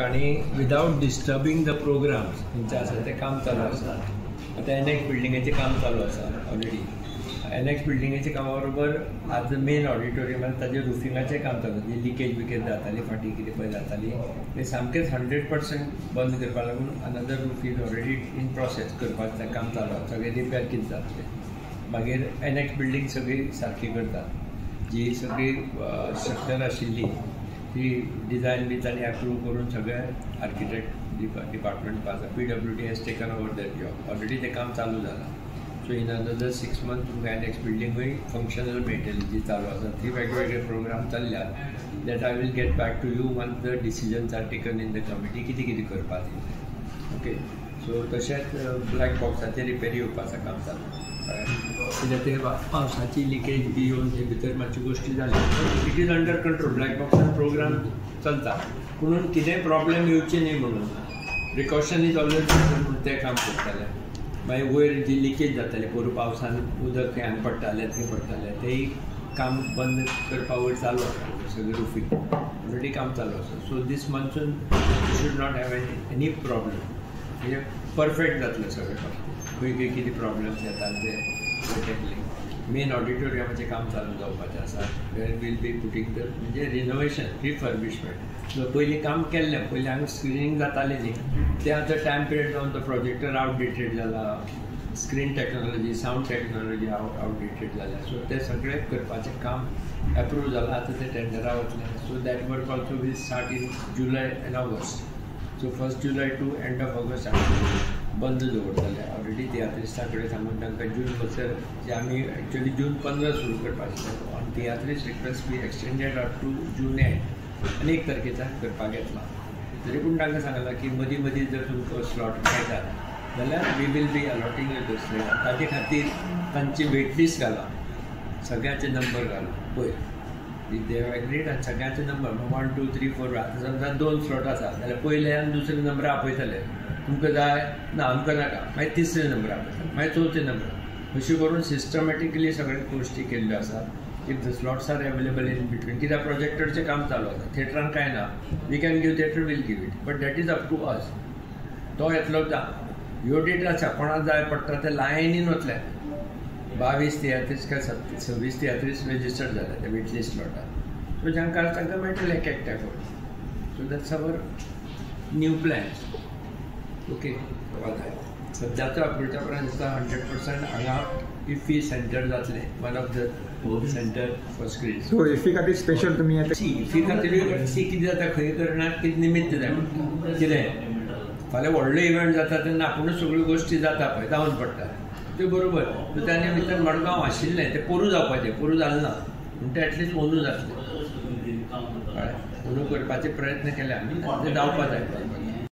आनी विदावट डिस्टर्बींग the programmes खंयचे आसा तें काम चालू आसा. आतां एनएक्स बिल्डिंगेचें काम चालू आसा ऑलरेडी. एनएक्स बिल्डिंगेच्या कामा बरोबर आज मेन ऑडिटोरियमान ताजें रुफिंगाचें काम चालू, जी लिकेज बिकेज जाताली फाटीं कितें पळय जाताली तें सामकेंच 100% बंद करपा लागून another roof is already in process करपाचें काम चालू आसा. सगळें रिपेर कितें जातलें. मागीर एनएक्स बिल्डींग सगळी सारकी करतात, जी सगळी स्ट्रक्चर आशिल्ली ती डिजायन बी तांणी अप्रूव करून सगळे आर्किटेक्ट डिपार्टमेंट आसा. PWD has taken over that job already, तें काम चालू जालां. सो इन अनदर 6 मंथ तुमकां एनएक्स बिल्डिंगूय फंक्शनल मेळटली जी चालू आसा. ती वेगवेगळे प्रोग्राम चल्ल्यात that I will get back to you once the decisions are taken in the committee कितें कितें करपाक तें. ओके, सो तशेंच ब्लॅक बॉक्साचेर रिपेरी येवपाचें काम चालू, कित्याक ते पावसाची लिकेज बी येवन थंय भितर मातशी गोश्टी जाली. It is under control. Black बॉक्सान प्रोग्राम चलता, पुणून कितेंय प्रॉब्लेम येवचे न्ही म्हणून प्रिकॉशन is always म्हणून तें काम करताले. मागीर वयर जी लिकेज जाताली पोरूं पावसान उदक खंय हांगा पडटालें थंय पडटालें तेंय काम बंद करपा वयर चालू आसा. सगळें रुफींग ऑलरेडी काम चालू आसा. So this monsoon you should not have any problem, म्हणजे परफेक्ट जातलें सगळें. खंय खंय कितें प्रॉब्लम्स येतात ते टॅकलिंग. मेन ऑडिटोरियमाचें काम चालू जावपाचें आसा. Where will be putting the म्हणजे रिनोवेशन रिफर्बिशमेंट. पयलीं काम केल्लें, पयलीं हांगा स्क्रिनींग जातालें न्ही, तें आतां टायम पिरियड जावन तो प्रोजेक्टर आवटडेटेड जाला, screen technology sound technology outdated जाल्या. सो तें सगळें करपाचें काम एप्रूव जालां, आतां तें टेंडरा वतलें. So that work also will start in July and August. So 1 July to end of August आमी बंद दवरतले. ऑलरेडी तियात्रिस्तां कडेन सांगून तांकां जून म्हणसर जे आमी एक्चुअली जून 15 सुरू करपाचें आशिल्लें, on tiatrist request we extended up to June end आनी 1 तारखेच्यान करपाक येतला. तरी पूण तांकां सांगलां की मदीं मदीं जर तुमकां स्लॉट मेळटा जाल्यार we will be allotting you the slot. ताजे खातीर तांची वेटलिस्ट घाला, सगळ्यांचे नंबर घाला पयर they have agreed आनी सगळ्यांचे नंबर 1 2 3 4. आतां समजा 2 स्लॉट आसा जाल्यार पयले आनी दुसरे नंबर आपयतले, तुमकां जाय ना आमकां नाका, मागीर तिसरे नंबर आपयतले, मागीर चवथे नंबर, अशें करून सिस्टमॅटिकली सगळे गोश्टी केल्ल्यो आसात. If the slots are available in between, कित्याक प्रोजेक्टरचें काम चालू आसा, थिएटरान कांय ना, we can give theatre will give it, but that is up to us. तो येतलो ह्यो डेट आसा, कोणाक जाय पडटा ते लायनीन वतले. 22 तियात्रीस काय 26 तियात्रीस रजिस्टर्ड जाले ते वेटलिस्ट स्लॉटार. सो जांकां तांकां मेळटलें एक एकट्या करून. So that's our new plans. Okay, सद्याचो अप्रोचा पर्यंत दिसता 100% हांगा इफ्फी सेंटर जातलें, one of the centre for screen. So IFFI खातीर स्पेशल तुमी इफ्फी खातीर सी कितें जाता खंय करणाक कितें निमित्त जाय पडटा, कितें फाल्यां व्हडलो इव्हेंट जाता तेन्ना आपुणूच सगळ्यो गोश्टी जाता पळय जावन पडटा त्यो बरोबर. सो त्या निमित्तान मडगांव आशिल्लें तें पोरूं जावपाचें, पोरूं जालें ना म्हण तें एटलिस्ट अंदू जातलें. कळ्ळें, अंदू करपाचे प्रयत्न केले आमी, तें जावपा जाय.